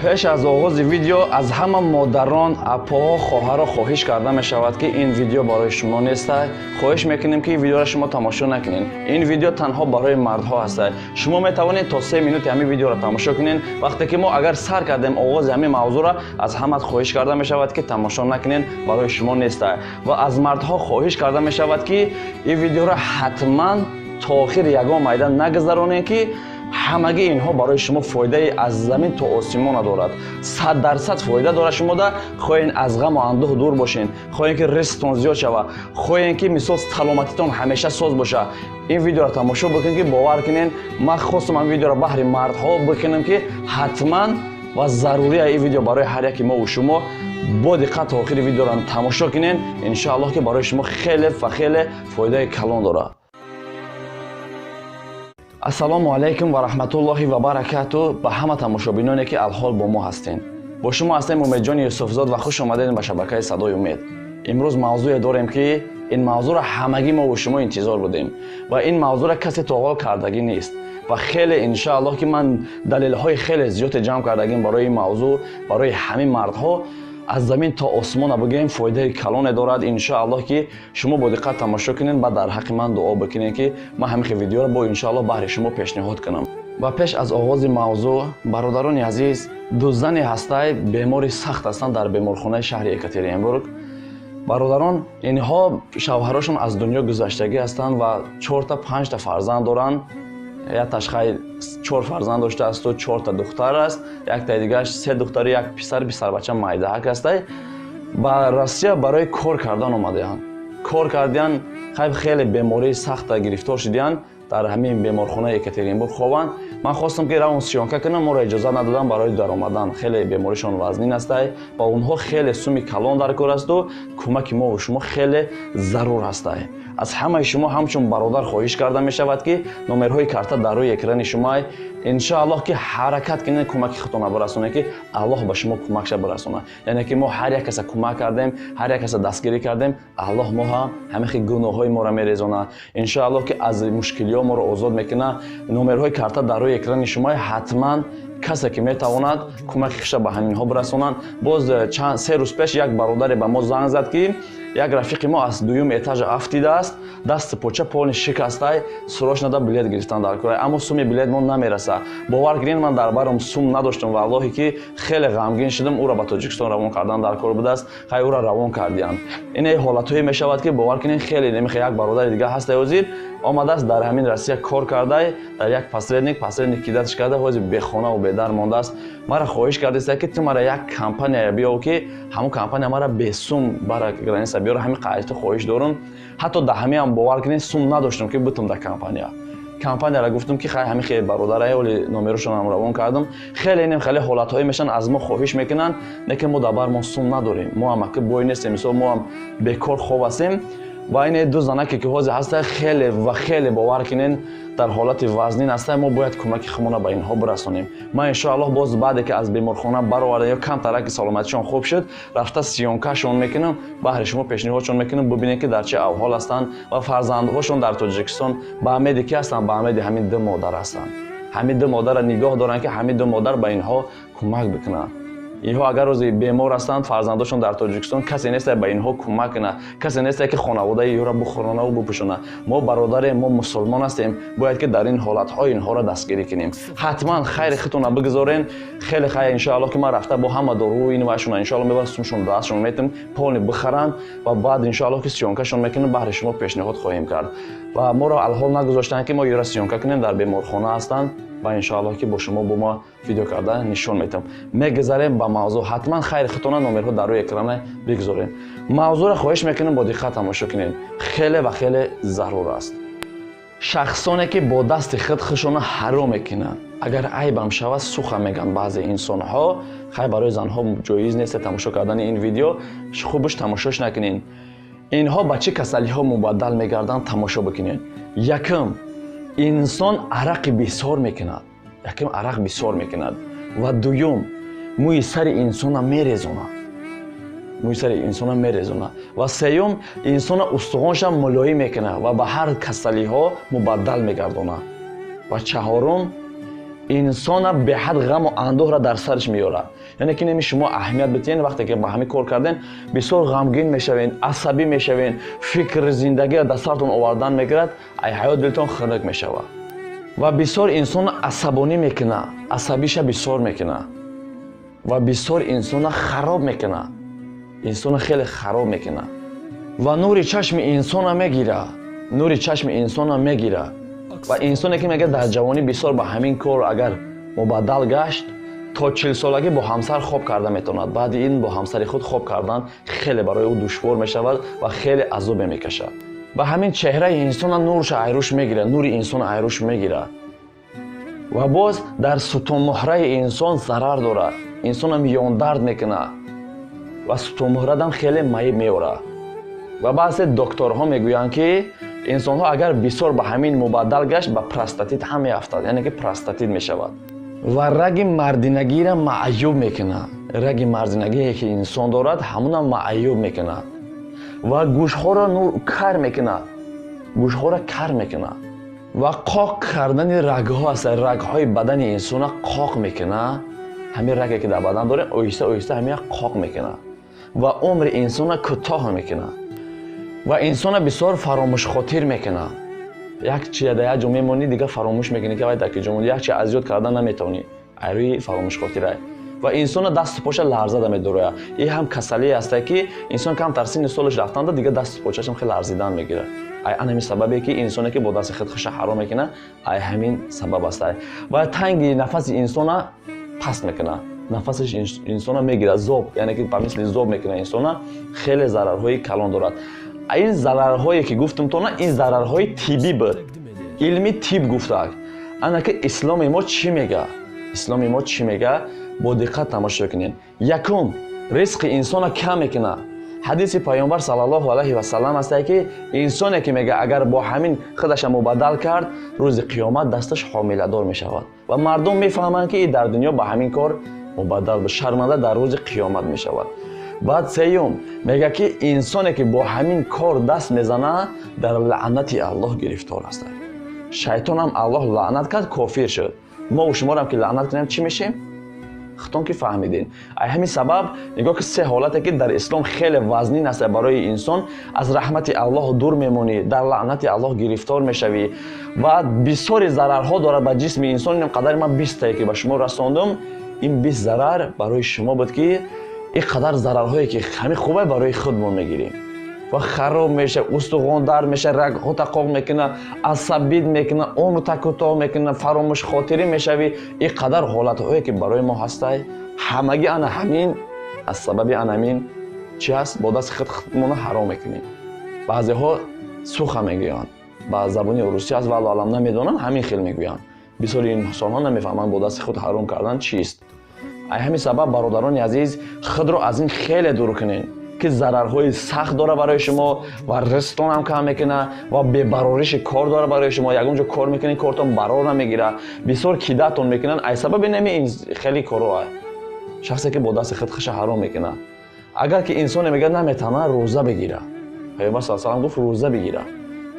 Пеш аз оғози видео аз ҳама модарон, апоҳо, хоҳарро хоҳиш карда мешавад, ки ин видео барои шумо нест. Хоҳиш мекунем, ки ин видеоро шумо тамошо накунед. Ин видео танҳо барои мардҳо ҳаст. Шумо метавонед то 3 минути ҳамин видеоро тамошо кунед. Вақте ки мо агар сар кардем оғози ҳамин мавзӯъро, аз ҳамат хоҳиш карда мешавад, ки тамошо накунед, барои шумо нест. Ва аз мардҳо хоҳиш карда мешавад, ки ин видеоро ҳатман то охир ягон майдан нагузаронед, ки ҳамаги инҳо барои шумо фоидаи аз замин то осимона дорад. 100% фоида дорад. Шумода хоҳен аз ғаму андӯҳ дур бошен, хоҳен ки ризқтон зиёд шавад, хоҳен ки мисол саломатитон ҳамеша соз бошад, ин видеоро тамошо бикунед, ки бовар кунед, ман хостам ин видеоро баҳри мардҳо бикунам, ки ҳатман ва зарурия ин видео барои ҳар яки мо ва шумо. Бо диққат то охири видеоро тамошо кунед, иншоаллоҳ ки барои шумо хеле ва хеле фоидаи калон дорад. Ассалому алайкум ва раҳматуллоҳи ва баракату ба ҳама тамошобиноне, ки алҳол бо мо ҳастед. Бо шумо ҳастем Умедҷони Юсуфзод ва хуш омадед ба шабакаи Садои Умед. Имрӯз мавзӯе дорем, ки ин мавзӯъро ҳамагӣ мо ва шумо интизор будем ва ин мавзӯъро касе то ҳол кардагӣ нест. Ва хеле иншааллоҳ ки ман далелҳои хеле зиёде ҷамъ кардагим барои ин мавзӯъ, барои ҳамин мардҳо аз замин то осмона бигӯем фоидаи калоне дорад. Иншоаллоҳ ки шумо бо диққат тамошо кунед, баъд дар ҳаққи ман дуо бикунед, ки ман ҳамин хел видеоро бо иншоаллоҳ баҳри шумо пешниҳод кунам. Ва пеш аз оғози мавзӯъ, бародарони азиз, ду зани ҳастай бемори сахт ҳастанд дар беморхонаи шаҳри Екатеринбург. Бародарон, инҳо шавҳарошон аз дунё гузаштагӣ ҳастанд ва чорта панҷта фарзанд доранд. Якташ хай чор фарзанд доштаасту чорта духтар аст, яктаи дигараш се духтару як писар, писарбача майдаҳак ҳастай. Ба Россия барои кор кардан омадаанд. Кор кардиянд, хай хеле бемории сахта гирифтор шудиянд, дар ҳамин беморхонаи Екатеринбург хобанд. Ман хостам, ки равон съёмка кунам, моро иҷозат надоданд барои даромадан. Хеле беморишон вазнин ҳастай ва онҳо хеле суми калон дар кор асту кӯмаки мо ва шумо хеле зарур ҳастай. Аз ҳамаи шумо ҳамчун бародар хоҳиш карда мешавад, ки номерҳои карта дар рӯи экрани шумоай, иншоаллоҳ ки ҳаракат кунед, кӯмаки худтонро бирасонед, ки Аллоҳ ба шумо кӯмакша бирасонад. Яъне ки мо ҳар як каса кӯмак кардем, ҳар як каса дастгирӣ кардем, Аллоҳ мо ҳам ҳамин гуноҳҳои моро мерезонад, иншоаллоҳ ки аз мушкилиҳо моро озод мекунад. Номерҳои карта дар рӯи экрани шумоай, ҳатман касе ки метавонад, кӯмаки худша ба ҳаминҳо бирасонанд. Боз чанд 3 рӯз пеш як бародаре ба мо занг зад, ки як рафиқи мо аз дуюм этажа афтидааст, дасти поча полный шикастай, срочно да билет гирифтан дар кора, аммо суми билет мо намераса. Бовар кунед, ман дар барам сум надоштам, валлоҳе ки хеле ғамгин шудам. Ӯро ба Тоҷикистон равон кардан дар кор будааст, хай ӯро равон кардиянд. Ине ҳолатҳое мешавад, ки бовар кунед, хеле немихе. Як бародари дига ҳастай, ҳозир омадааст, дар ҳамин Россия кор кардай, дар як посредник кидатш карда, ҳозир бехонаву бедар мондааст. Мара хоҳиш кардааст, ки ту мара як компания биёв, ки ҳамон компания мара бесум бара граница биёра. Ҳамин қайто хоҳиш дорум. Ҳатто дар ҳамиам, бовар кунед, сум надоштам, ки бутум дар компания. Компанияра гуфтам, ки хай ҳамин хеле бародарае, оли номерошонам равон кардам. Хеле инем хеле ҳолатҳое мешаванд, аз мо хоҳиш мекунанд, лекин мо дар бар мо сум надорем, мо ҳам аки бой нестем, мисол мо ҳам бекор хоб ҳастем. Ва ин ду занаке ки ҳозир ҳаста, хеле ва хеле, бовар кунед, дар ҳолати вазнин ҳаста. Мо бояд кӯмаки худмонро ба инҳо бирасонем. Ман иншоаллоҳ боз баъде ки аз беморхона бароварда ё камтараки саломатишон хуб шуд, рафта съёмкашон мекунам, баҳри шумо пешниҳодшон мекунам, бибинед, ки дар чӣ авҳол ҳастанд ва фарзандҳошон дар Тоҷикистон ба умеди ки ҳастанд, ба умеди ҳамин ду модар ҳастанд. Ҳамин ду модарро нигоҳ доранд, ки ҳамин ду модар ба инҳо кӯмак бикунанд. Инҳо агар рӯзе бемор ҳастанд, фарзандошон дар Тоҷикистон касе нест ба инҳо кӯмак кунад, касе нест, ки хонаводаи инҳоро бихӯронаву бипӯшонад. Мо бародарем, мо мусулмон ҳастем, бояд ки дар ин ҳолатҳо инҳоро дастгирӣ кунем. Ҳатман хайри худтонро бигузорен. Хеле хайр, иншоаллоҳ ки ман рафта бо ҳама дору ин вашона иншоаллоҳ мебарам, сумшон дастшон метам, полный бихаранд ва баъд иншоаллоҳ ки съёмкашон мекунем, баҳри шумо пешниҳод хоҳем кард. Ва моро алҳол нагузоштанд, ки мо ёра съёмка кунем, дар беморхона ҳастанд ва иншоаллоҳ ки бо шумо бо мо видео карда нишон метам. Мегузарем ба мавзӯъ. Ҳатман хайри худтона номерҳо дар рӯи экрана бигузорем. Мавзӯъро хоҳиш мекунем, бо диққат тамошо кунед, хеле ва хеле зарур аст. Шахсоне ки бо дасти худ худшонро ҳаром мекунанд, агар айбам шавад, сухан мегӯянд баъзе инсонҳо. Хай, барои занҳо ҷоиз нест тамошо кардани ин видео, хубаш тамошош накунед. Инҳо ба чӣ касалиҳо мубаддал мегарданд, тамошо бикунед. Якум, инсон арақи бисёр мекунад, якум арақ бисёр мекунад ва дуюм мӯи сари инсона мерезонад, мӯи сари инсона мерезонад ва сеюм инсона устухонша мулоим мекунад ва ба ҳар касалиҳо мубаддал мегардонад ва чаҳорум Инсона беҳад ғаму андӯҳра дар сараш меорад. Яъне ки неми шумо аҳамият битиҳен, вақте ки ба ҳамин кор карден, бисёр ғамгин мешавен, асабӣ мешавен, фикри зиндагиро дар сартон овардан мегирад, ай ҳаёт дилтон хунук мешавад. Ва бисёр инсона асабонӣ мекунад, асабиша бисёр мекунад ва бисёр инсона хароб мекунад, инсона хеле хароб мекунад ва нури чашми инсона мегирад, нури чашми инсона мегирад. Ва инсоне ки мегӯяд дар ҷавонӣ бисёр ба ҳамин кор агар мубаддал гашт, то 40-солагӣ бо ҳамсар хоб карда метавонад. Баъди ин бо ҳамсари худ хоб кардан хеле барои ӯ душвор мешавад ва хеле азобе мекашад. Ба ҳамин чеҳраи инсона нурша айрӯш мегирад, нури инсона айрӯш мегирад. Ва боз дар сутунмуҳраи инсон зарар дорад, инсона миёндард мекунад ва сутунмуҳрадам хеле маиб меорад. Ва баъзе докторҳо мегӯянд, ки инсонҳо агар бисёр ба ҳамин мубаддал гашт, ба простатит ҳам меафтад, яъне ки простатит мешавад. Ва раги мардинагиро маъюб мекунад, раги мардинагие ки инсон дорад, ҳамона маъюб мекунад ва гӯшҳоро нур кар мекунад, гӯшҳоро кар мекунад ва қоқ кардани рагҳо аст, рагҳои бадани инсона қоқ мекунад. Ҳамин раге ки дар бадан дорем, оҳиста оҳиста ҳамин қоқ мекунад ва умри инсона кӯтоҳ мекунад ва инсона бисёр фаромӯшхотир мекунад. Як чиз дар як ҷо мемонӣ, дигар фаромӯш мекунӣ ки вай дар куҷо мондӣ, як чиз аз ёд кардан наметавонӣ, айрӯи фаромӯшхотирай. Ва инсона дасту поша ларзада медорояд. Ин ҳам касалие ҳаста, ки инсон камтар синни солаш рафтанда, дигар дасту почашам хеле ларзидан мегирад. Ай ан ҳамин сабабе ки инсоне ки бо дасти худ хуша ҳаром мекунад, ай ҳамин сабаб аст. Ва танги нафаси инсона паст мекунад, нафасаш инсона мегирад, зоб, яъне ки ба мисли зоб мекунад инсона, хеле зарарҳои калон дорад. Ин зарарҳое ки гуфтам тона, ин зарарҳои тиббӣ буд, илми тиб гуфтак. Ана ки исломи мо чӣ мега? Исломи мо чӣ мега? Бо диққат тамошо кунед. Якум, ризқи инсона кам мекунад. Ҳадиси Пайғамбар саллаллоҳу алайҳи васаллам аст, ки инсоне ки мега агар бо ҳамин худаша мубаддал кард, рӯзи қиёмат дасташ ҳомиладор мешавад ва мардум мефаҳманд, ки дар дунё ба ҳамин кор мубаддал, шарманда дар рӯзи қиёмат мешавад. Баъд сеюм мега, ки инсоне ки бо ҳамин кор даст мезанад, дар лаънати Аллоҳ гирифтор аст. Шайтонам Аллоҳ лаънат кард, кофир шуд. Мо шуморам ки лаънат кунем, чӣ мешем? Худтон ки фаҳмидин. Ай ҳамин сабаб нигоҳ ки се ҳолате ки дар ислом хеле вазнин аст барои инсон: аз раҳмати Аллоҳ дур мемонӣ, дар лаънати Аллоҳ гирифтор мешавӣ ва бисёри зарарҳо дорад ба ҷисми инсон. Ин қадари ман 20-тае ки ба шумо расондум, ин 20 зарар барои шумо буд, ки ин қадар зарарҳое ки ҳамин хубе барои худмон мегирем ва хароб меша, устухон дард меша, рагҳота қоқ мекунад, асабид мекунад, умрта кӯтоҳ мекунад, фаромӯшхотирӣ мешавӣ. Ин қадар ҳолатҳое ки барои мо ҳастай, ҳамагӣ ана ҳамин аз сабаби ана ҳамин чи ҳаст, бо дасти худ худмона ҳаром мекунем. Баъзеҳо суха мегӯянд, ба забони русӣ аст, валло алам намедонанд, ҳамин хел мегӯянд. Бисёри инсонҳо намефаҳманд бо дасти худ ҳаром кардан чист. Ай ҳамин сабаб, бародарони азиз, худро аз ин хеле дур кунед, ки зарарҳои сахт дора барои шумо ва ризқтонам кам мекунад ва бебарориши кор дора барои шумо. Ягон ҷо кор мекунед, кортон барор намегирад, бисёр кидатон мекунанд. Ай сабаби нами ин хеле корҳо шахсе ки бо дасти худ хуша ҳаром мекунад. Агар ки инсоне мегӯяд наметавонад, рӯза бигира. Пайғамбар саллаллоҳу алайҳи васаллам гуфт, рӯза бигира.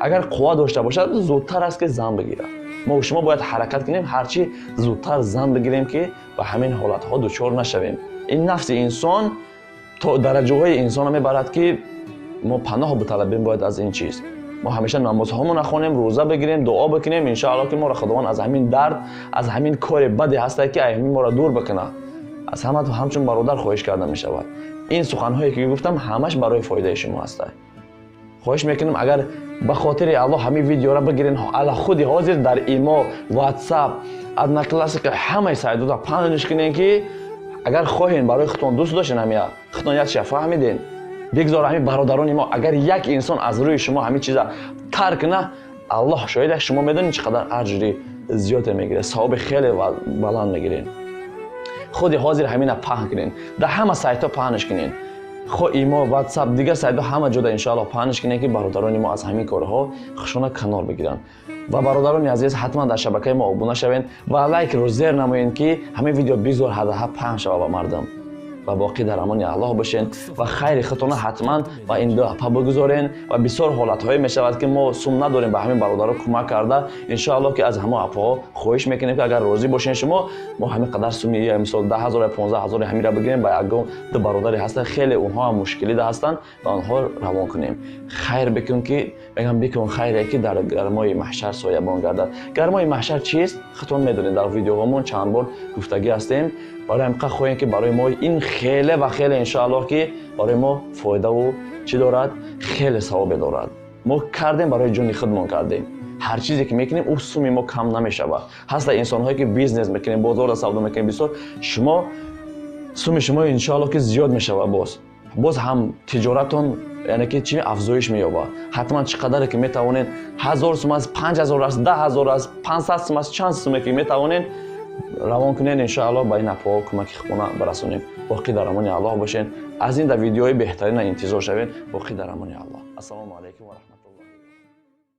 Агар қувва дошта бошад, зудтар аст ки зан бигира. Мо шумо бояд ҳаракат кунем, ҳарчи зудтар зан бигирем, ки ба ҳамин ҳолатҳо дучор нашавем. Ин нафси инсон то дараҷаҳои инсонро мебарад, ки мо паноҳ биталабем бояд аз ин чиз. Мо ҳамеша намозҳомонро хонем, рӯза бигирем, дуо бикунем, иншоаллоҳ ки моро Худованд аз ҳамин дард, аз ҳамин кори баде ҳастад, ки ҳамин моро дур бикунад. Аз ҳама ҳамчун бародар хоҳиш карда мешавад. Ин суханҳое ки гуфтам, ҳамаш барои фоидаи шумо ҳастад. Хоҳиш мекунем, агар ба хотири Аллоҳ ҳамин видеоро бигирен, ала худи ҳозир дар Имо, Ватсап, Одноклассники, ҳамаи сайтҳода паҳнш кунен, ки агар хоҳен барои худтон дӯст доштен, ҳамия худтон як чиза фаҳмиден, бигзор ҳамин бародарони мо, агар як инсон аз рӯи шумо ҳамин чиза тарк кунад, Аллоҳ шоҳид, шумо медонед чӣ қадар аҷри зиёде мегиред, савоби хеле баланд мегиред. Худи ҳозир ҳамина паҳн кунен, дар ҳама сайтҳо паҳнш кунен, хо Имо, Ватсап, дигар сайтҳо, ҳама ҷода иншоаллоҳ паҳнш кунен, ки бародарони мо аз ҳамин корҳо хушона канор бигиранд. Ва бародарони азиз, ҳатман дар шабакаи мо обуна шавед ва лайкро зер намоед, ки ҳамин видео бигзор ҳадаҳа паҳн шавад ба мардум. Ва боқӣ дар амони Аллоҳ бошен ва хайри худтонро ҳатман ба ин ду апа бигузорен. Ва бисёр ҳолатҳое мешавад, ки мо сум надорем ба ҳамин бародаро кӯмак карда. Иншоаллоҳ, ки аз ҳамон апаҳо хоҳиш мекунем, ки агар розӣ бошен шумо, мо ҳамин қадар суми, мисол 10 000 ё 15 000 ҳаминро бигирем, ба ягон ду бародаре ҳастанд, хеле онҳо ҳам мушкилида ҳастанд, ба онҳо равон кунем. Хайр бикун, ки мегам, бикун хайре, ки дар гармои маҳшар соябон гардад. Гармои маҳшар чист, худтон медонед, дар видеоҳомон чанд бор гуфтагӣ ҳастем. Барои ҳамин хоҳем, ки барои мо ин хеле ва хеле, иншоаллоҳ, ки барои мо фоидаву чӣ дорад, хеле савобе дорад. Мо кардем, барои ҷони худмон кардем. Ҳар чизе ки мекунем, ӯ суми мо кам намешавад. Ҳаста инсонҳое, ки бизнес мекунем, бозорда савдо мекунем бисёр, шумо суми шумо, иншоаллоҳ, ки зиёд мешавад, боз ҳам тиҷоратон, яъне ки чи афзоиш меёбад. Ҳатман чӣ қадаре ки метавонед, 1000 сум аст, 5000 аст, 10 000 аст, 500 сум аст, чанд суме ки метавонед, равон кунед. Иншоаллоҳ, ба ин апоҳо кӯмаки худона барасонем. Боқӣ дар амони Аллоҳ бошед. Аз ин дар видеои беҳтарина интизор шавед. Боқӣ дар амони Аллоҳ. Ассалому алайкум.